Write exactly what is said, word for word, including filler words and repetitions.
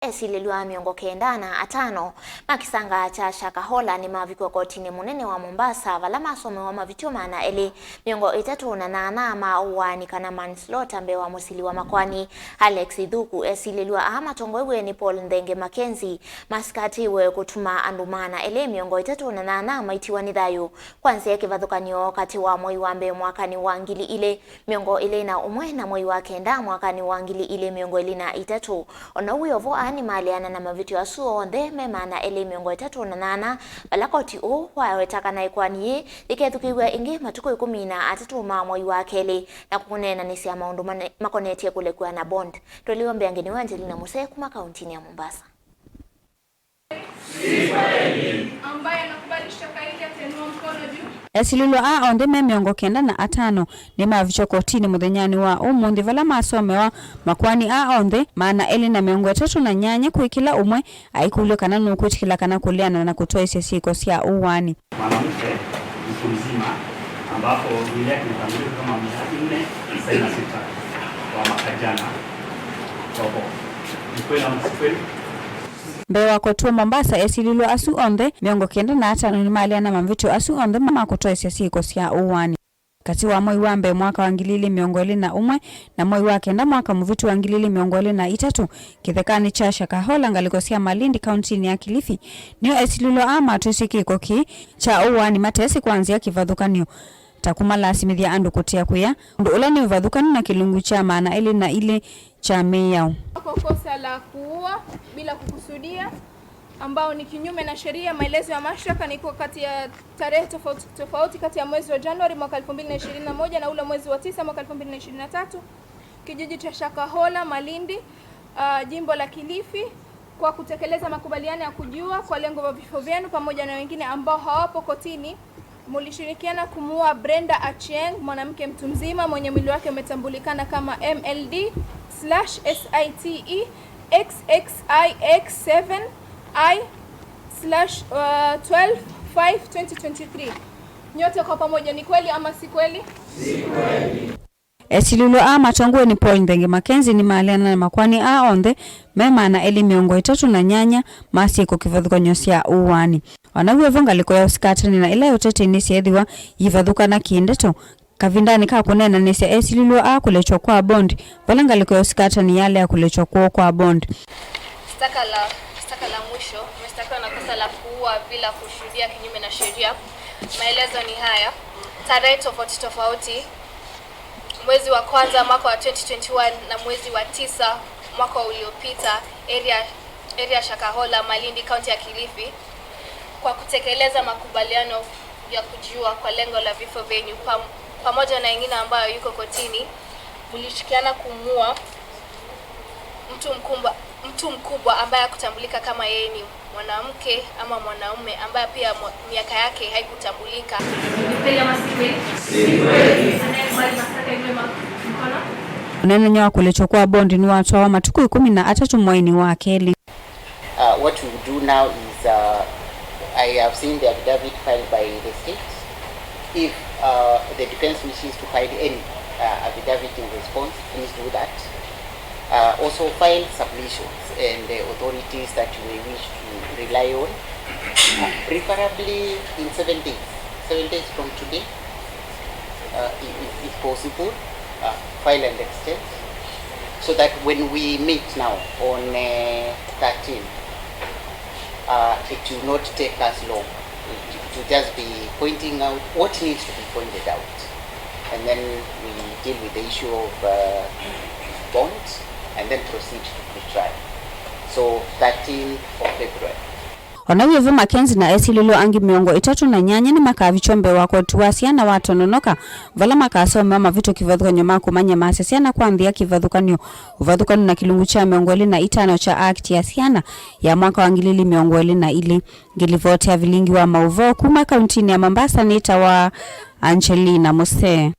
Esilĩlw'a mĩongo kenda na atano ma kĩsanga kya Shakahola nĩmavikw'a kotinĩ mũnene wa Mombasa, vala masomewa mavĩtyo maana elĩ mĩongo ĩtatũ na nyanya ma ũaani kana manslaughter mbee wa mũsili wa makoani Alex Ithuku. Esilĩlw'a aa matongoew'e nĩ Paul Nthenge Mackenzie masikatĩwe kũtuma andũ maana elĩ mĩongo ĩtatũ na nyanya maitiwa nĩ thayũ kwa nzĩa ya kĩvathũkany'o katĩ wa mwei wa mbee mwakanĩ wa ngili ilĩ mĩongo ĩlĩ na ũmwe na mwei wa kenda mwakanĩ wa ngili ilĩ mĩongo ĩlĩ na itatũ. O na wĩ o vo, aa nĩmaleana na mavĩtyo asu onthe me maana elĩ mĩongo ĩtatũ na nyanya, vala koti ũũ waweta kana ĩkoani yĩĩ yĩkethukĩĩw'a ĩngĩ matukũ ĩkũmi na atatũ ma mwei wa kelĩ, na kũneenanĩsya maũndũ mane-, makonetye kũlekw'a na bond. Twelĩwe mbeange nĩwe Angelina Musee kuma kauntinĩ ya Mombasa. Ambaye anakubali shtaka hili atainua mkono juu. Esilĩlw'a aa onthe me mĩongo kenda na atano nĩmavikywa kotinĩ mũthenyanĩ wa ũmũnthĩ, vala masomewa makoani aa onthe maana elĩ na mĩongo ĩtatũ na nyanya, kwĩ kĩla ũmwe aikũlw'a kana nũkwĩtĩkĩla kana kũleana na kũtwaĩsya syĩko sya ũaani. Mwanamke mtu mzima ambapo mwili yake imetambulika kama mia nne tisaini na sita wa mwaka jana. Robo. Ni kweli ama si kweli? Mbee wa koti wa Mombasa, esilĩlw'a asu onthe mĩongo kenda na atano nĩmaleana na mavĩtyo asu onthe ma kũtwaĩsya syĩko sya ũaani. Katĩ wa mwei wa mbee mwaka wa ngili ilĩ mĩongo ĩlĩ na ũmwe na mwei wa kenda mwaka mũvĩtu wa ngili ilĩ mĩongo ĩlĩ na itatũ, kĩthekanĩ kya Shakahola, ngalĩko sya Malindi, kauntinĩ ya Kilifi, nĩo esilĩlw'a aa matwĩsye kĩko kĩĩ kya ũaani matesĩ kwa nzĩa ya kĩvathũkany'o, ta kũmalasimĩthya andũ kũtea kũya, ũndũ ũla nĩ ũvathũkanu na kĩlungu kya maana elĩ na ilĩ kya mĩao. Kwa kosa la kuua bila kukusudia, ambao ni kinyume na sheria. Maelezo ya mashtaka ni iko kati ya tarehe tofauti tofauti kati ya mwezi wa Januari mwaka elfu mbili na ishirini na moja na ule mwezi wa tisa mwaka elfu mbili na ishirini na tatu, kijiji cha Shakahola, Malindi, ah, jimbo la Kilifi, kwa kutekeleza makubaliano ya kujiua kwa lengo la vifo vyenu pamoja na wengine ambao hawapo kotini. Mulishirikiana kumuua Brenda Achieng, mwanamke mtu mzima mwenye mwili wake umetambulikana kama M L D slash S I T E X X I X seven I slash, uh, twelve five twenty twenty-three. Nyote kwa pamoja, ni kweli ama si kweli? Esilĩlw'a aa matongoew'e nĩ Paul Nthenge Mackenzie nĩmaleana na makoani aa onthe me maana elĩ mĩongo ĩtatũ na nyanya ma syĩko kĩvathũkany'o sya ũaani. O na wĩ o vo, ngalĩko ya ũsikatani na ĩla ya ũteti nĩsyeethĩwa iivathũkana kĩ-ndeto kavindanĩ ka kũneenanĩsya esilĩlw'a aa kũlekya kwa bond, vala ngalĩko ya ũsikatani yalea kũlekya kwoo kwa bond. Shtaka la, shtaka la mwisho, umeshtakiwa na kosa la kuua bila kushuhudia kinyume na sheria. Maelezo ni haya. Tarehe tofauti tofauti, mwezi wa kwanza mwaka wa twenty twenty-one na mwezi wa tisa mwaka uliopita, area, area Shakahola, Malindi, kaunti ya Kilifi, kwa kutekeleza makubaliano ya kujiua kwa lengo la vifo vyenyu, pam-, pamoja na wengine ambayo yuko kotini, mlishikiana kumuua mtu mkubwa, mtu mkubwa ambaye hakutambulika kama yeye ni mwanamke ama mwanaume, ambaye pia mwa-, miaka yake haikutambulika. Ni kweli ama si kweli? Si kweli. Anayekubali mashtaka inue ma-, mkono. Ũneenany'a wa kũlekya kwa bond nĩwatwawa matukũ ĩkũmi na atatũ mweinĩ wa kelĩ. Uh, what we will do now is, uh, I have seen the affidavit filed by the state. If, uh, the defense wishes to file any, uh, affidavit in response, please do that. Uh, also file submissions and the authorities that you may wish to rely on, uh, preferably in seven days, seven days from today, uh, if, if possible, uh, file and extend, so that when we meet now on, uh, thirteen, uh, it will not take us long. It will just be pointing out what needs to be pointed out, and then we deal with the issue of, uh, bond and then proceed to pretrial. So, thirteenth of February. O na wĩ o vo, Mackenzie na esilĩlw'a angĩ mĩongo ĩtatũ na nyanya nĩmakavikywa mbee wa koti wa syana wa Tononoka, vala makasomewa mavĩtyo kĩvathũkany'o ma kũmanyamasya syana kwa nzĩa ya kĩvathũkany'o, ũvathũkanu na kĩlungu kya mĩongo ĩlĩ na itano kya Act ya syana ya mwaka wa ngili ilĩ mĩongo ĩlĩ na ilĩ. Ngĩlivoti ya vilingi wa maũvoo kuma kauntinĩ ya Mombasa nĩtawa Angelina Musee.